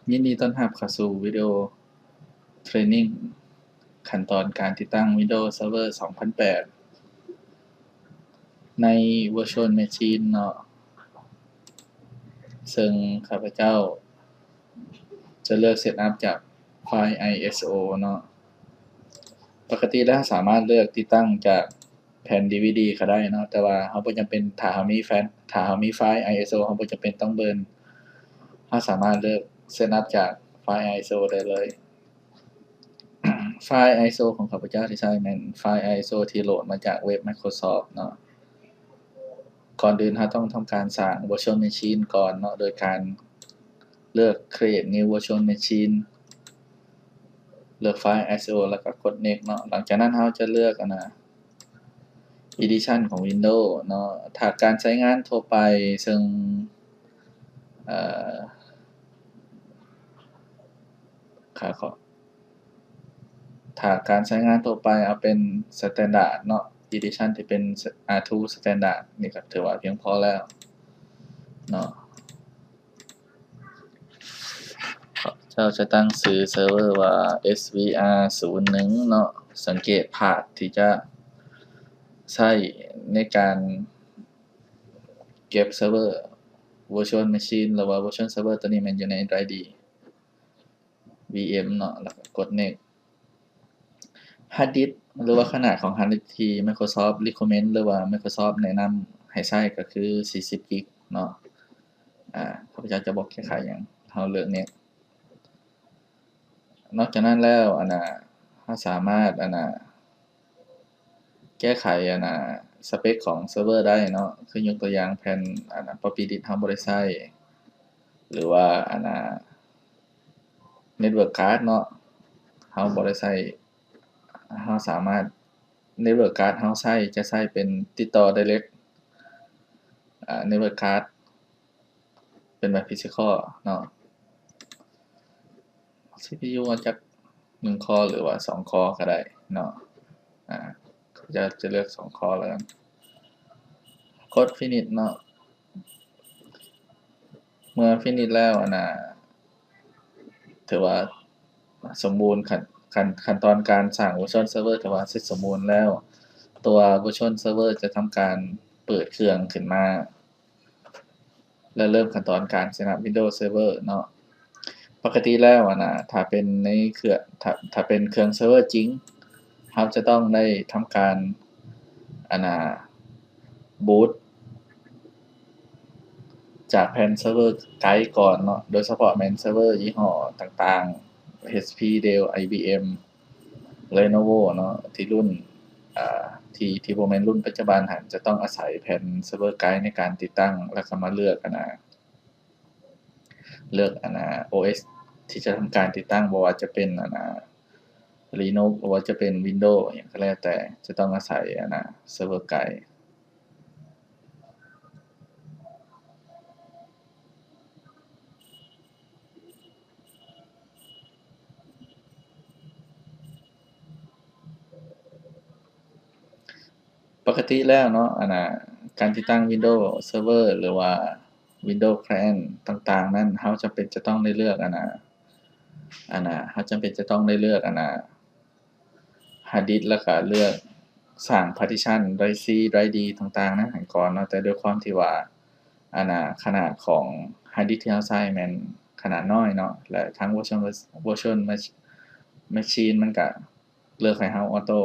ຍິນດີຕ້ອນຮັບເຂົ້າສູ່ວິດີໂອເທຣນນິງ ຂັ້ນຕອນການຕິດຕັ້ງ Windows Server ສອງພັນແປດ ໃນ Virtual Machine ເນາະ, ເຊິ່ງຂ້າພະເຈົ້າຈະເລືອກເຊັດອັບຈາກໄຟລ໌ ໄອເອສໂອ ເນາະ. ປົກກະຕິແລ້ວເຮົາສາມາດເລືອກຕິດຕັ້ງຈາກ ແຜ່ນດີວີດີກໍໄດ້ເນາະ, ແຕ່ວ່າເຮົາບໍ່ຈຳເປັນ ຖ້າເຮົາມີແຟນ ຖ້າເຮົາມີໄຟລ໌ ໄອເອສໂອ ເຮົາບໍ່ຈຳເປັນຕ້ອງເບີນ ເຮົາສາມາດເລືອກເຊັດອັບຈາກໄຟລ໌ ໄອເອສໂອ ໄດ້ເລີຍ. ໄຟລ໌ ໄອເອສໂອ ຂອງຂ້າພະເຈົ້າທີ່ໃຊ້ແມ່ນໄຟລ໌ ໄອເອສໂອ ທີ່ໂຫຼດມາຈາກເວັບ Microsoft ເນາະ. ກ່ອນອື່ນເຮົາຕ້ອງທຳການສ້າງ Virtual Machine ກ່ອນເນາະ ໂດຍການເລືອກ Create New Virtual Machine ເລືອກໄຟລ໌ ໄອເອສໂອ ແລ້ວກໍກົດ Next ເນາະ. ຫຼັງຈາກນັ້ນເຮົາຈະເລືອກອັນນ່າ Edition ຂອງ Windows ເນາະ. ຖ້າການໃຊ້ງານທົ່ວໄປ ເຊິ່ງ ເອີ ຂ້າຂໍ ຖ້າການໃຊ້ງານທົ່ວໄປເອົາເປັນ Standard ເນາະ, Edition ທີ່ເປັນ ອາທູ Standard ນີ້ກໍຖືວ່າພຽງພໍແລ້ວເນາະ. ເຈົ້າຈະຕັ້ງຊື່ເຊີເວີວ່າ ເອສວີອາ ສູນໜຶ່ງ ເນາະ. ສັງເກດພາດທີ່ຈະໃຊ້ໃນການເກັບເຊີເວີ Virtual Machine ຫຼືວ່າ Virtual Server ຕົວນີ້ແມ່ນຢູ່ໃນໄດຣດີ ວີເອັມ ເນາະ ແລ້ວກໍກົດ Next. Hard disk ຫຼືວ່າຂະໜາດຂອງ Hard disk ທີ່ Microsoft recommend ຫຼືວ່າ Microsoft ແນະນຳໃຫ້ໃຊ້ກໍຄື ສີ່ສິບກິກເນາະ. ອາ ຂ້າພະເຈົ້າຈະບໍ່ແກ້ໄຂຫຍັງ, ເຮົາເລືອກ Next. ນອກຈາກນັ້ນແລ້ວ ອັນນ່າ ເຮົາສາມາດ ອັນນ່າ ແກ້ໄຂ ອັນນ່າ ສະເປັກຂອງເຊີເວີໄດ້ເນາະ, ຄືຍົກຕົວຢ່າງແຜ່ນ ອັນນ່າ floppy disk ເຮົາບໍ່ໄດ້ໃຊ້ ຫຼືວ່າ ອັນນ່າ network card ເນາະ ເຮົາບໍ່ໄດ້ໃຊ້, ເຮົາສາມາດ network card ເຮົາໃຊ້ ຈະໃຊ້ເປັນຕິດຕໍ່ direct ອາ network card ເປັນແບບ physical ເນາະ. ຊີພີຢູ ເອົາຈັກໜຶ່ງຄໍ ຫຼືວ່າສອງຄໍກໍໄດ້ເນາະ. ອາ ຂ້າພະເຈົ້າຈະເລືອກສອງຄໍແລ້ວກັນ, ກົດ finish ເນາະ. ເມື່ອ finish ແລ້ວ ອັນນ່າ ຖືວ່າສົມບູນ, ຂັ້ນ ຂັ້ນ ຂັ້ນຕອນການສ້າງ Virtual Server ຖືວ່າເສັດສົມບູນແລ້ວ. ຕົວ Virtual Server ຈະທຳການເປີດເຄື່ອງຂຶ້ນມາ ແລະ ເລີ່ມຂັ້ນຕອນການເຊັດອັບ Windows Server ເນາະ. ປົກກະຕິແລ້ວ ອັນນ່າ ຖ້າເປັນໃນເຄື່ອງ ຖ້າ ຖ້າເປັນເຄື່ອງເຊີເວີຈິງ ເຮົາຈະຕ້ອງໄດ້ທຳການ ອັນນ່າ boot ຈາກແຜ່ນເຊີເວີໄກກ່ອນເນາະ, ໂດຍສະເພາະແມ່ນເຊີເວີຍີ່ຫໍ້ຕ່າງໆ ເອັດເອັດພີ Dell ໄອບີເອັມ Lenovo ເນາະ ທີ່ລຸ້ນ ອາ ທີ່ ທີ່ບໍ່ແມ່ນລຸ້ນປັດຈຸບັນຫັ້ນ ຈະຕ້ອງອາໄສແຜ່ນເຊີເວີໄກໃນການຕິດຕັ້ງ ແລ້ວກໍມາເລືອກ ອັນນ່າ ເລືອກ ອັນນ່າ ໂອເອສ ທີ່ຈະທຳການຕິດຕັ້ງ, ບໍ່ວ່າຈະເປັນ ອັນນ່າ Linux ຫຼືວ່າຈະເປັນ Windows ຫຍັງກໍແລ້ວແຕ່ ຈະຕ້ອງອາໄສ ອັນນ່າ ເຊີເວີໄກ. ປົກກະຕິແລ້ວເນາະ ອັນນ່າ ການຕິດຕັ້ງ Windows Server ຫຼືວ່າ Windows Client ຕ່າງໆນັ້ນ ເຮົາຈຳເປັນຈະຕ້ອງໄດ້ເລືອກ ອັນນ່າ ອັນນ່າ ເຮົາຈຳເປັນຈະຕ້ອງໄດ້ເລືອກ ອັນນ່າ hard disk ແລ້ວກະເລືອກສ້າງ partition ໄດຣຊີ ໄດຣດີຕ່າງໆນັ້ນໃຫ້ກ່ອນເນາະ. ແຕ່ດ້ວຍຄວາມທີ່ວ່າ ອັນນ່າ ຂະໜາດຂອງ hard disk ທີ່ເຮົາໃຊ້ແມ່ນຂະໜາດນ້ອຍເນາະ ແລະ ທາງ Virtual Virtual Mach- Machine ມັນກະເລືອກໃຫ້ເຮົາ auto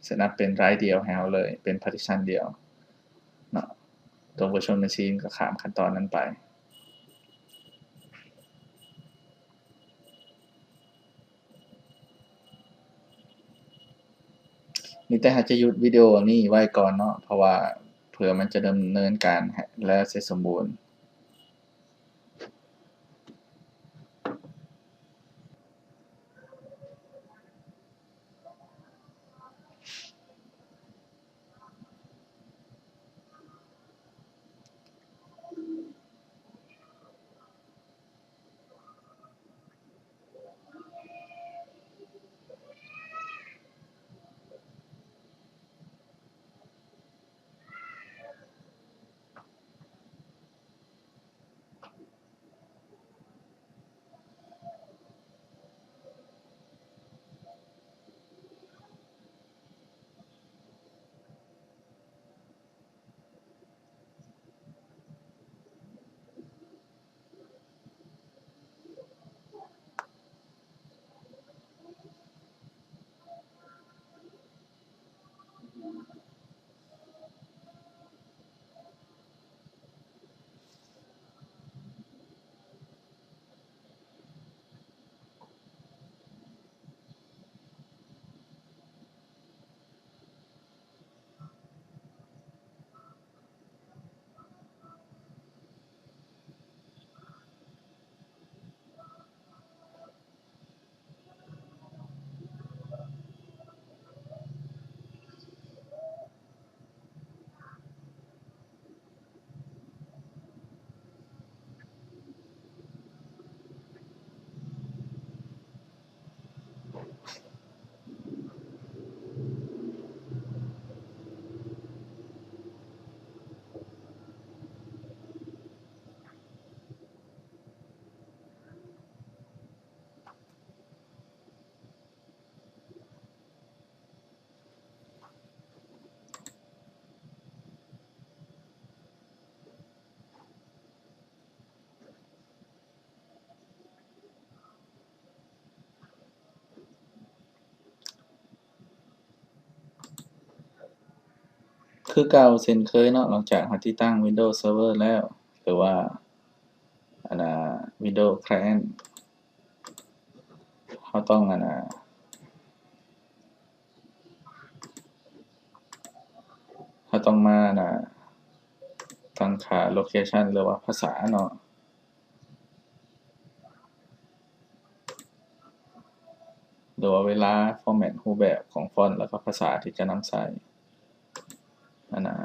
set up ເປັນໄດຣດຽວໃຫ້ເຮົາເລີຍ ເປັນ partition ດຽວເນາະ, ຕົວ Virtual Machine ກໍຂ້າມຂັ້ນຕອນນັ້ນໄປ. ມີແຕ່ເຮົາຈະຢຸດວິດີໂອນີ້ໄວ້ກ່ອນເນາະ ເພາະວ່າເພື່ອມັນຈະດຳເນີນການໃຫ້ແລ້ວເສັດສົມບູນ. ຄືເກົ່າເຊັ່ນເຄີຍເນາະ, ຫຼັງຈາກເຮົາຕິດຕັ້ງ Windows Server ແລ້ວ ຫຼືວ່າ ອັນນ່າ Windows Client ເຮົາຕ້ອງ ອັນນ່າ ເຮົາຕ້ອງມາ ອັນນ່າ ຕັ້ງຄ່າ location ຫຼືວ່າພາສາເນາະ ຫຼືວ່າເວລາ format ຮູບແບບຂອງຟອນ ແລ້ວກໍພາສາທີ່ຈະນຳໃຊ້. ອັນນ່າ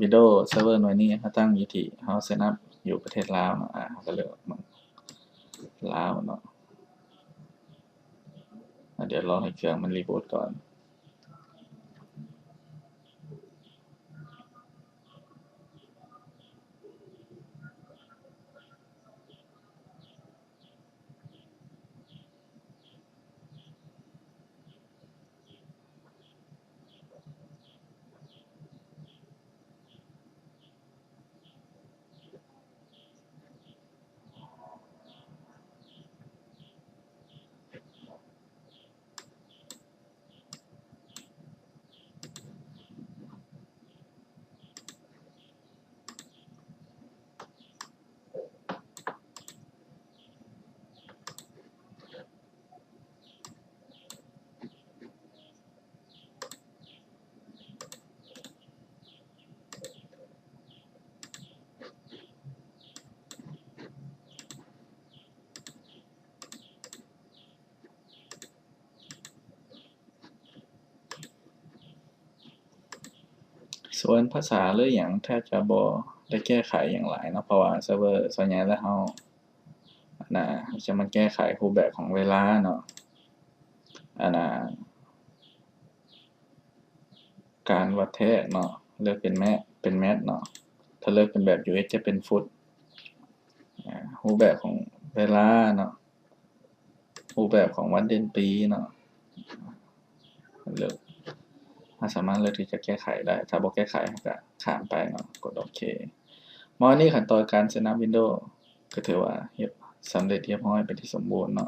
Windows Server ໜ່ວຍນີ້ເຮົາຕັ້ງຢູ່ທີ່ ເຮົາ set up ຢູ່ປະເທດລາວເນາະ, ອາ ເຮົາກໍເລືອກເມືອງລາວເນາະ. ອາ ດຽວລໍໃຫ້ເຄື່ອງມັນ reboot ກ່ອນ. ສ່ວນພາສາ ຫຼື ຫຍັງ ແທບຈະບໍ່ໄດ້ແກ້ໄຂຫຍັງຫຼາຍເນາະ, ເພາະວ່າເຊີເວີສ່ວນໃຫຍ່ແລ້ວເຮົາ ອັນນ່າ ຈະມາແກ້ໄຂຮູບແບບຂອງເວລາເນາະ, ອັນນ່າ ການວັດແທກເນາະ, ເລືອກເປັນແມັດ ເປັນແມັດເນາະ, ຖ້າເລືອກເປັນແບບ US ຈະເປັນຟຸດ. ອາ ຮູບແບບຂອງເວລາເນາະ, ຮູບແບບຂອງວັນເດືອນປີເນາະ, ເລືອກ ເຮົາສາມາດເລືອກທີ່ຈະແກ້ໄຂໄດ້, ຖ້າບໍ່ແກ້ໄຂເຮົາກໍຂ້າມໄປເນາະ, ກົດໂອເຄ. ມາຮອດນີ້ ຂັ້ນຕອນການເຊັດອັບ Windows ກໍຖືວ່າເຮັດສຳເລັດຮຽບຮ້ອຍເປັນທີ່ສົມບູນເນາະ.